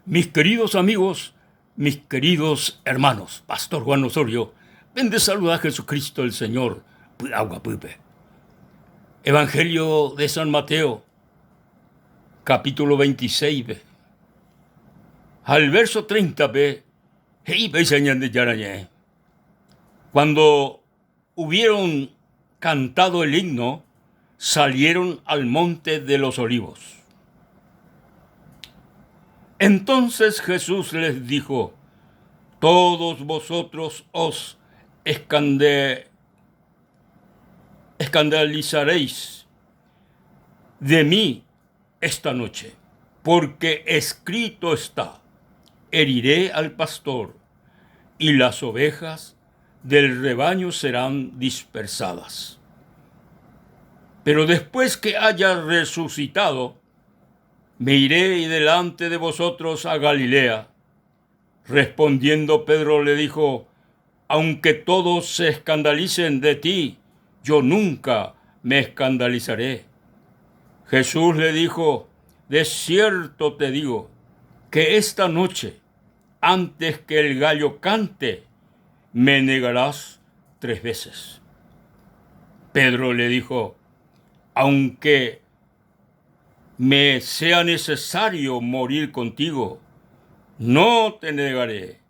Mis queridos amigos, mis queridos hermanos, Pastor Juan Osorio, pende saluda Jesucristo el Señor py'aguapýpe. Evangelio de San Mateo, capítulo 26-pe, ha el verso 30-pe, he'i péicha Ñandejára Ñe'ẽ. Cuando hubieron cantado el himno, salieron al monte de los olivos. Entonces Jesús les dijo, todos vosotros os escandalizaréis de mí esta noche, porque escrito está, heriré al pastor y las ovejas del rebaño serán dispersadas. Pero después que haya resucitado, me iré delante de vosotros a Galilea. Respondiendo Pedro le dijo, aunque todos se escandalicen de ti, yo nunca me escandalizaré. Jesús le dijo, de cierto te digo, que esta noche, antes que el gallo cante, me negarás tres veces. Pedro le dijo, aunque me sea necesario morir contigo, no te negaré.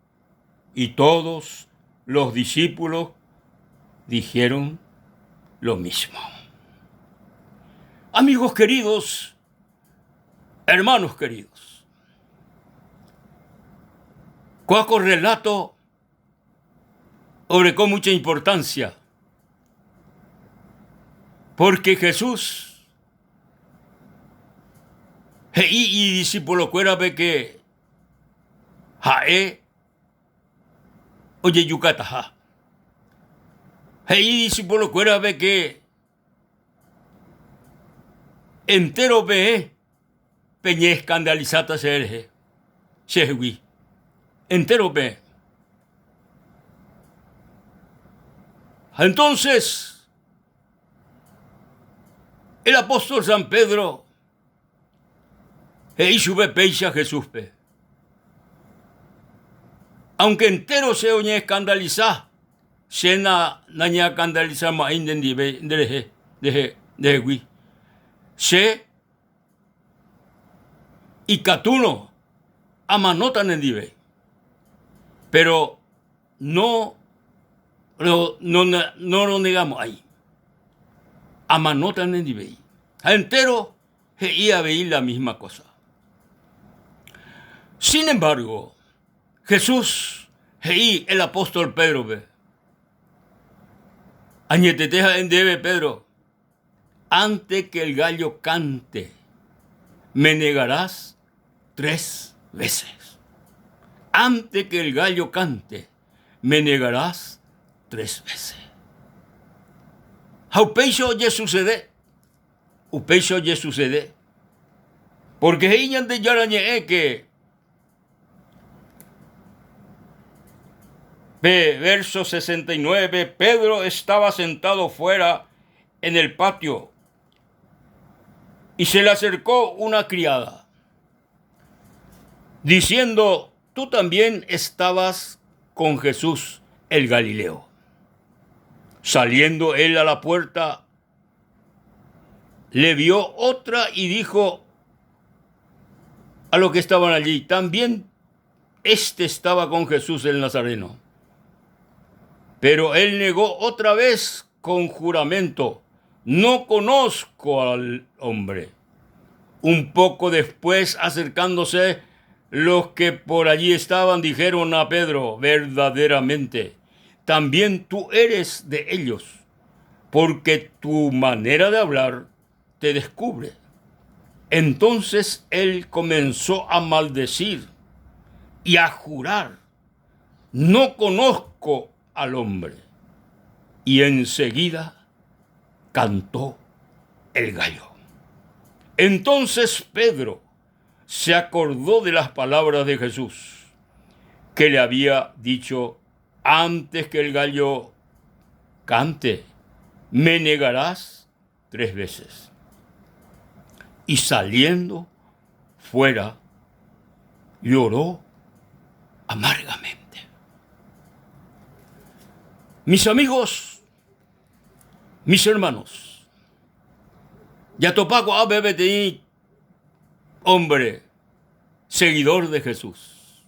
Y todos los discípulos dijeron lo mismo. Amigos queridos, hermanos queridos, kóa ko relato oreko mucha importancia, porque Jesús he'i idiscipulokuérape que ha'e ojejukataha. He'i idiscipulokuérape que entéro peẽ peñeeskandalisáta che rehe, chehegui. Entéro peẽ. Ha entonces el apóstol San Pedro he'i chupe péicha Jesúspe, Aunque entéro che oñeeskandalisa, che nañeakandalisamo'ãi ndendive, nderehe, ndehe, ndehegui. Che ikatúrõ amanóta nendive, péro no noronegamo'ãi, amanóta nendive. Ha entéro he'i avei la misma kósa. Sin embargo, Jesús he'i el apóstol Pédrope, Añetete ha'e ndéve, Pedro, Ánte ke el gállo kánte, me negarás tres véses. Ánte ke el gállo kánte, me negarás tres véses. Ha upéicha ojesucede, upéicha ojesucede, pórke he'i Ñandejára Ñe'ẽ ke Pe verso 69, Pedro estaba sentado fuera en el patio y se le acercó una criada, diciendo, tú también estabas con Jesús el Galileo. Saliendo él a la puerta, le vio otra y dijo a los que estaban allí, también este estaba con Jesús el Nazareno. Pero él negó otra vez con juramento, no conozco al hombre. Un poco después, acercándose, los que por allí estaban dijeron a Pedro, verdaderamente, también tú eres de ellos, porque tu manera de hablar te descubre. Entonces él comenzó a maldecir y a jurar, no conozco al hombre. Y enseguida cantó el gallo. Entonces Pedro se acordó de las palabras de Jesús, que le había dicho, antes que el gallo cante, me negarás tres veces. Y saliendo fuera, Lloró amargamente. Mis amigos, mis hermanos, jatopa ko'ápe peteĩ hombre seguidor de Jesús.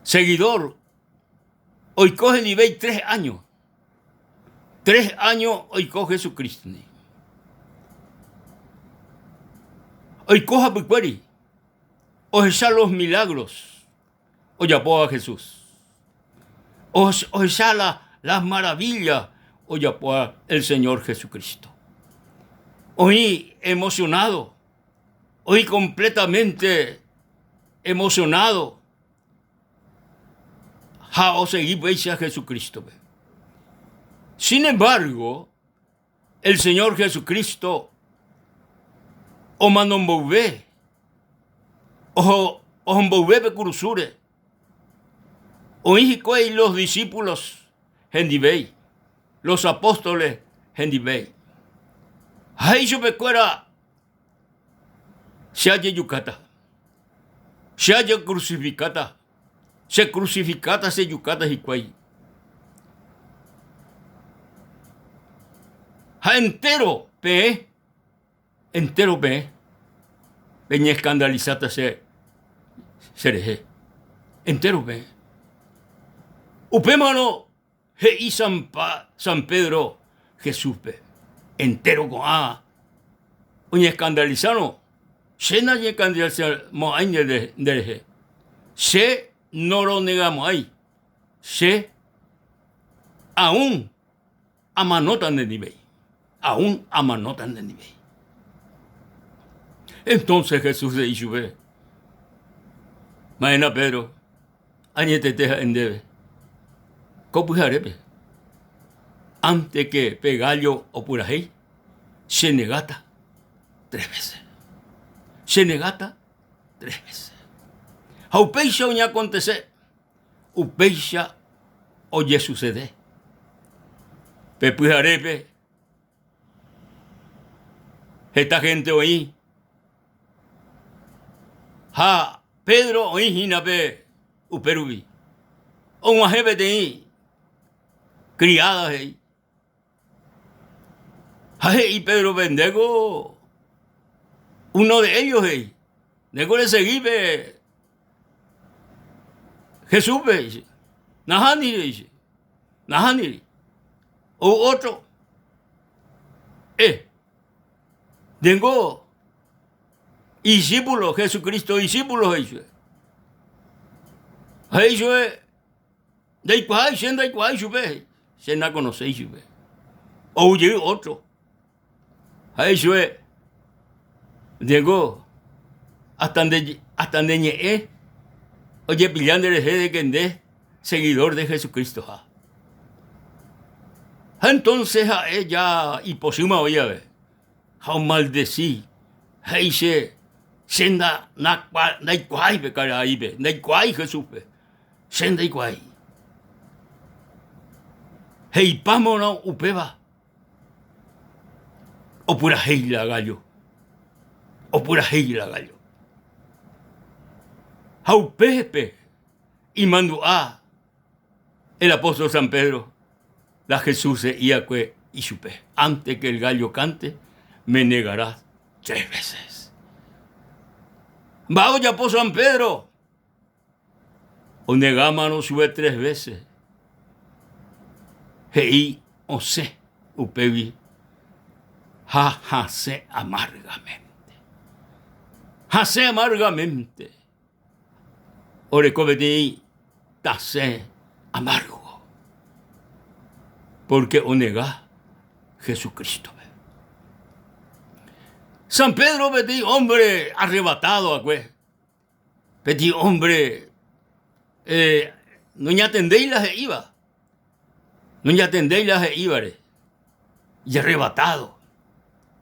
Seguidor oiko hendivéi tres años. Tres años oiko Jesucristo ndive. Oiko hapykuéri ohecha los milagros ojapóva Jesús. Ohecha la, las maravillas ojapóva el Señor Jesucristo. Oĩ emocionado, oĩ completamente emocionado ha osegi péicha Jesucristo-pe. Sin embargo, el Señor Jesucristo omano mboyve, oho mboyve pe kurusúre, oĩ hikuái los discípulos hendivéi, los apóstoles hendivéi. Ha he'i chupekuéra, Che ajejukáta, che ajecrucificáta, che crucificáta, che jukáta hikuái. Ha entéro peẽ, entéro peẽ peñeescandalizáta che cherehe. Entéro peẽ. Upémarõ He'i San Pedro Jesúspe, Entéro ko'ã oñeskandalisárõ, che nañeskandalisamo'ãi nderehe, che noronegamo'ãi, che aún amanóta nendivéi, aún amanóta nendivéi. Entonces Jesús he'i chupe, Ma'ẽna Pedro, Añetete ha'e ndéve, ko pyharépe, ánte ke pe gállo opurahéi, chenegáta tres vése. Chenegáta tres vése. Ha upéicha oñeakontese, upéicha ojesusede. Pe pyharépe heta hénte oĩ Ha Pedro oĩ hína pe upérupi. Og̃uahẽ peteĩ kriáda he'i. Ha he'i Pédrope, Ndéko uno de ellos he'i, ndéko resegi pe Jesúspe he'i. Nahániri he'i. Nahániri. Ou ótro. Eh, Ndéngo idisípulo, Jesucristo idisípulo he'i chupe. Ha he'i chupe, ndaikuaái, che ndaikuaái chupe, he'i, che nakonoséi chupe. Ou jey ótro. Ha he'i chupe, ndéngo hasta nde, hasta nde ñe'ẽ ojepilla nderehe de que nde seguidor de Jesucristo-ha. Ha entonces ha'e ja ipochýma oĩ jave, ha omaldeci, he'i che, che nda, ndaikuaái pe karaípe, ndaikuaái Jesúspe, che ndaikuaái. He'ipámorõ upéva, opurahéi la gallo, opurahéi la gallo. Ha upépe imandu'a el apóstol San Pedro, la Jesús he'i va'ekue ichupe, Antes que el gallo cante, me negarás tres veces. Mba'e ojapo San Pedro? Onegámarõ chupe tres veces, he'i osẽ upégui ha hasẽ amargamente. Hasẽ amargamente. Oreko peteĩ tasẽ amárgo, pórke onega Jesucrístope. San Pedro peteĩ ómbre arrevatádo va'ekue, peteĩ ómbre noñatendéi la he'íva, noñatendéi la he'ívare, ijarrevatádo,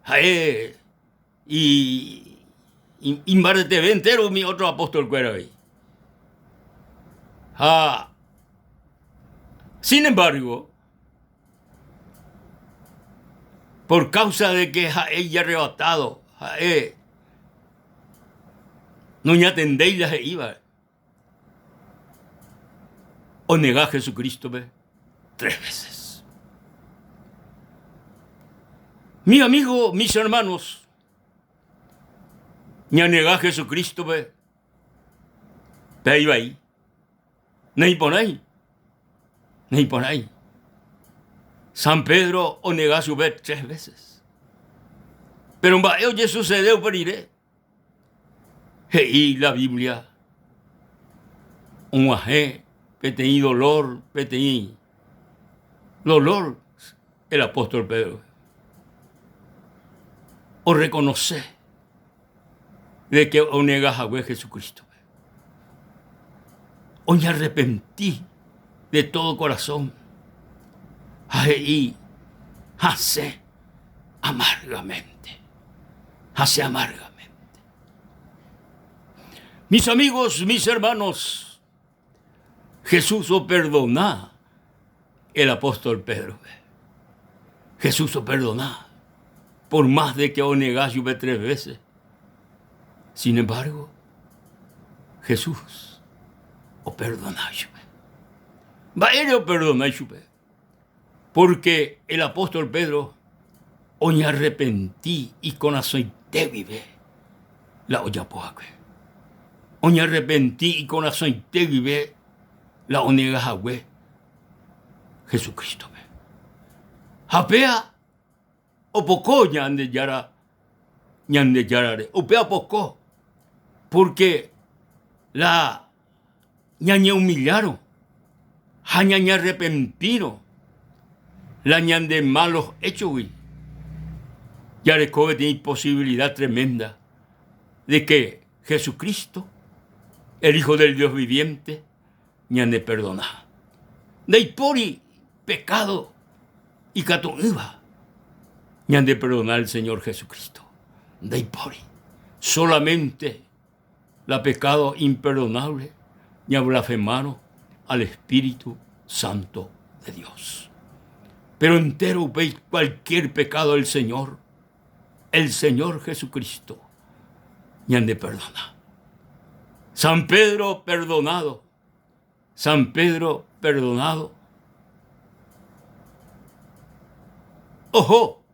ha'e imbareteve entéro umi ótro apostolkuéragui. Ha sin embargo, por causa de que ha'e ijarrebatado, ha'e. Noñatendéi la he'íva onega Jesucrístope tres veces. Mi amigo, mis hermanos, ñanega Jesucrístope pe ivai. Naiporãi, naiporãi. San Pedro onega chupe tres veces. Pero mba'e ojesucede upe rire? He'i la Biblia og̃uahẽ peteĩ dolor, peteĩ dolor el apóstol Pedro orrekonose de ke onega hague Jesucrístope. Oñarrepenti de todo corazón ha he'i hasẽ amargamente. Hasẽ amargamente. Mis amigos, mis hermanos, Jesús operdona el apóstol Pédrope. Jesús operdona por más de que onega chupe tres veces. Sin embargo, Jesús operdona chupe. Mba'ére operdona chupe? Pórke el apóstol Pedro oñarrepenti ikorasõite guive la ojapo hague. Oñarrepenti ikorasõite guive la onega hague Jesucrístope. Ha péa opoko Ñandejára Ñandejárare. Upéva opoko pórke la ñañeumillárõ ha ñañearrepentírõ la ñande malos héchogui, jareko peteĩ posibilida tremenda de ke Jesucristo, el Hijo del Dios viviente, ñaneperdona. Ndaipóri pekádo ikatu'ỹva ñandeperdona el Señor Jesucristo. Ndaipóri. Solamente la pecado imperdonable ñablasfemárõ al Espíritu Santo de Dios. Pero entero upéi cualquier pecado el Señor, el Señor Jesucristo ñandeperdona. San Pedro perdonado, San Pedro perdonado. Oho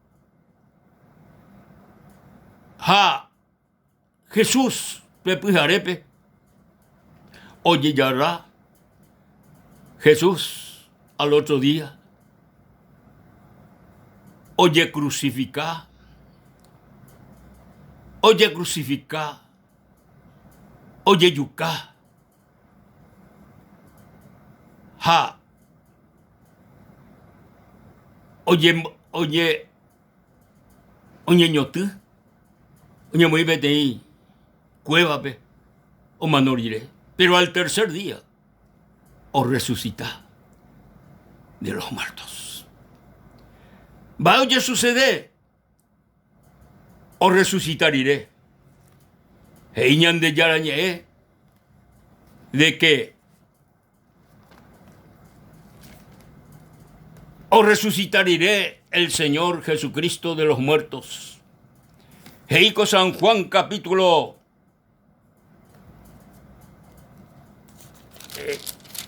ha Jesús pe pyharépe ojejarra Jesús al otro día ojecrucifica, ojecrucifica, ojejuka ha oje oje oñeñotỹ, oñemoĩ peteĩ kuévape omano rire, péro al tercer día orresusita de los muertos. Mba'e ojesucede orresusita rire? He'i Ñandejára Ñe'ẽ de que Orresucita rire el Señor Jesucristo de los muertos. He'i ko San Juan capítulo eh,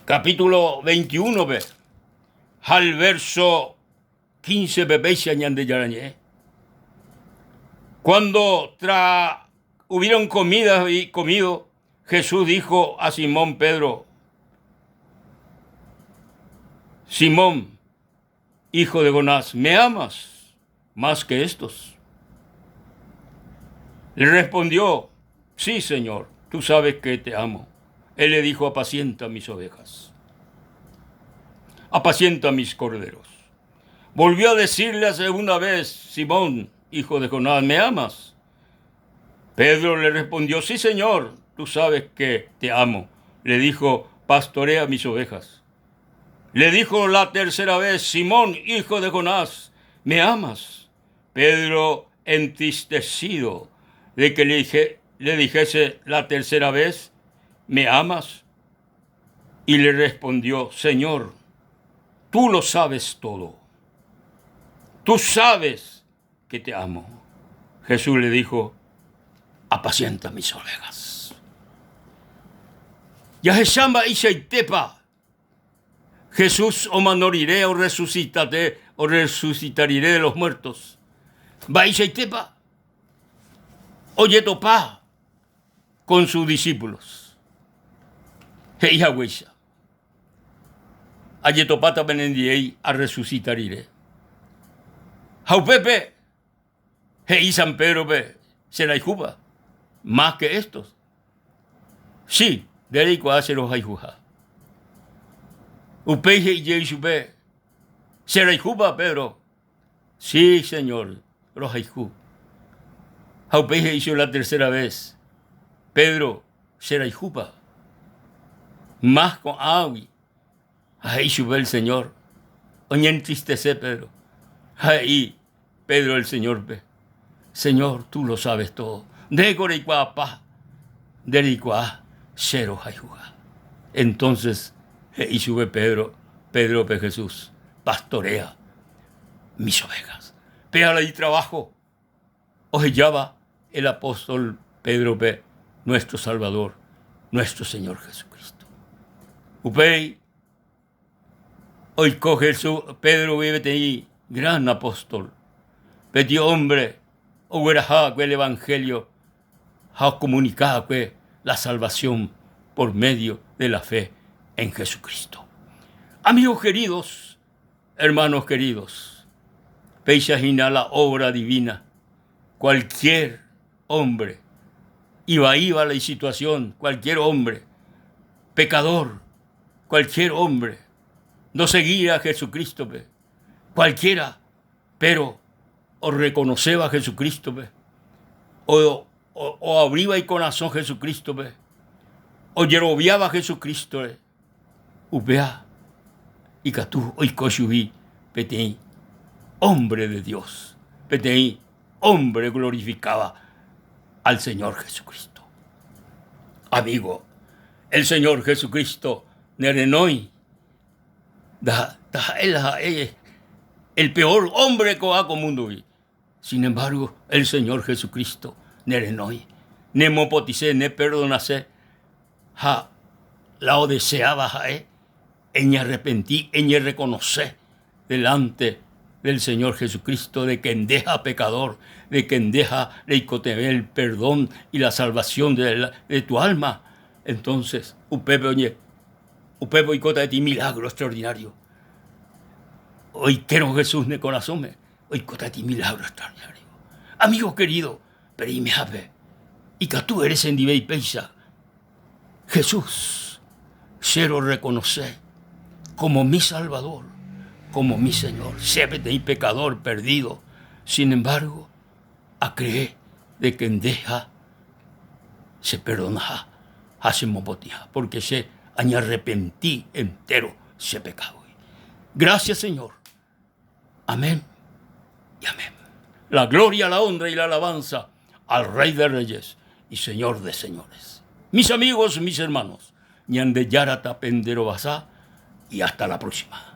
capítulo 21-pe ha el verso 15-pe péicha Ñandejára ñe'ẽ. Cuando tra hubieron comidas y comido, Jesús dijo a Simón Pedro, Simón, hijo de Jonás, ¿me amas más que estos? Le respondió, sí, Señor, tú sabes que te amo. Él le dijo, apacienta mis ovejas, apacienta mis corderos. Volvió a decirle a segunda vez, Simón, hijo de Jonás, ¿me amas? Pedro le respondió, sí, Señor, tú sabes que te amo. Le dijo, pastorea mis ovejas. Le dijo la tercera vez, Simón, hijo de Jonás, ¿me amas? Pedro, entristecido de que le, dije, le dijese la tercera vez, ¿me amas? Y le respondió, Señor, tú lo sabes todo. Tú sabes que te amo. Jesús le dijo, apacienta mis ovejas. Jahecha mba'eichaitépa Jesús omano rire orresusitate, orresusita rire de los muertos. Mba'eichaitépa ojetopa con sus discípulos. He'i haguéicha. Ajetopáta penendiéi arresusita rire. Ha upépe he'i San Pédrope, che rayhúpa más que estos. Sí, nde reikuaa che rohayhuha. Upéi he'i jey chupe, che rayhúpa Pedro? Sí, Señor, rohayhu. Ha upéi he'i chupe la tercera vez, Pedro, che rayhúpa? Más ko'ãgui. Ha he'i chupe el Señor, oñentristece Pedro. Ha he'i Pedro el Señor-pe, Señor, tú lo sabes todo. Ndéko reikuaapa, nde reikuaa che rohayhuha. Entonces he'i chupe Pedro, Pédrope Jesús, pastorea mis ovejas. Péa la itrabajo ohejáva el apóstol Pédrope nuestro Salvador, nuestro Señor Jesucristo. Upéi Oiko Jesús Pédrogui peteĩ gran apóstol, peteĩ hombre ogueraha va'ekue el evangelio ha okomunika va'ekue la salvación por medio de la fe en Jesucristo. Amigos queridos, hermanos queridos, péicha hína la obra divina, cualquier hombre ivaíva la isituación, cualquier hombre pecador, cualquier hombre ndoseguíri Jesucrístope, cualquiera, pero orrekonoséva Jesucrístope, oavríva ikorasõ Jesucrístope, ojeroviáva Jesucrístore, upéva ikatu oiko chugui peteĩ hombre de Dios, peteĩ hombre glorificaba al Señor Jesucristo. Amigo, el Señor Jesucristo nerenói ndaha'éi la ha'e el peor hombre ko'a ko múndogui. Sin embargo, el Señor Jesucristo nerenói, nemopotĩse, neperdonase ha la odeseáva ha'e eñearrepenti, eñerrekonose delante del Señor Jesucristo de que ndeha pecador, de que ndeha reikotevẽ el perdón y la salvación de, de tu alma. Entonces, upépe oñe, upépe oikóta peteĩ milagro extraordinario. Oikérõ Jesús ne korasõme, oikóta peteĩ milagro extraordinario. Amigo querido, pereimehápe, ikatu ere chendive ipéicha, Jesús, che rorrekonose como mi Salvador, como mi Señor. Che peteĩ pecador perdido, sin embargo, acree de que ndeha che perdonaha ha chemopotĩha, porque che añearrepenti entero che pecadogui. Gracias, Señor. Amén y amén. La gloria, la honra y la alabanza al Rey de Reyes y Señor de Señores. Mis amigos, mis hermanos, Ñandejára tapenderovasa y hasta la próxima.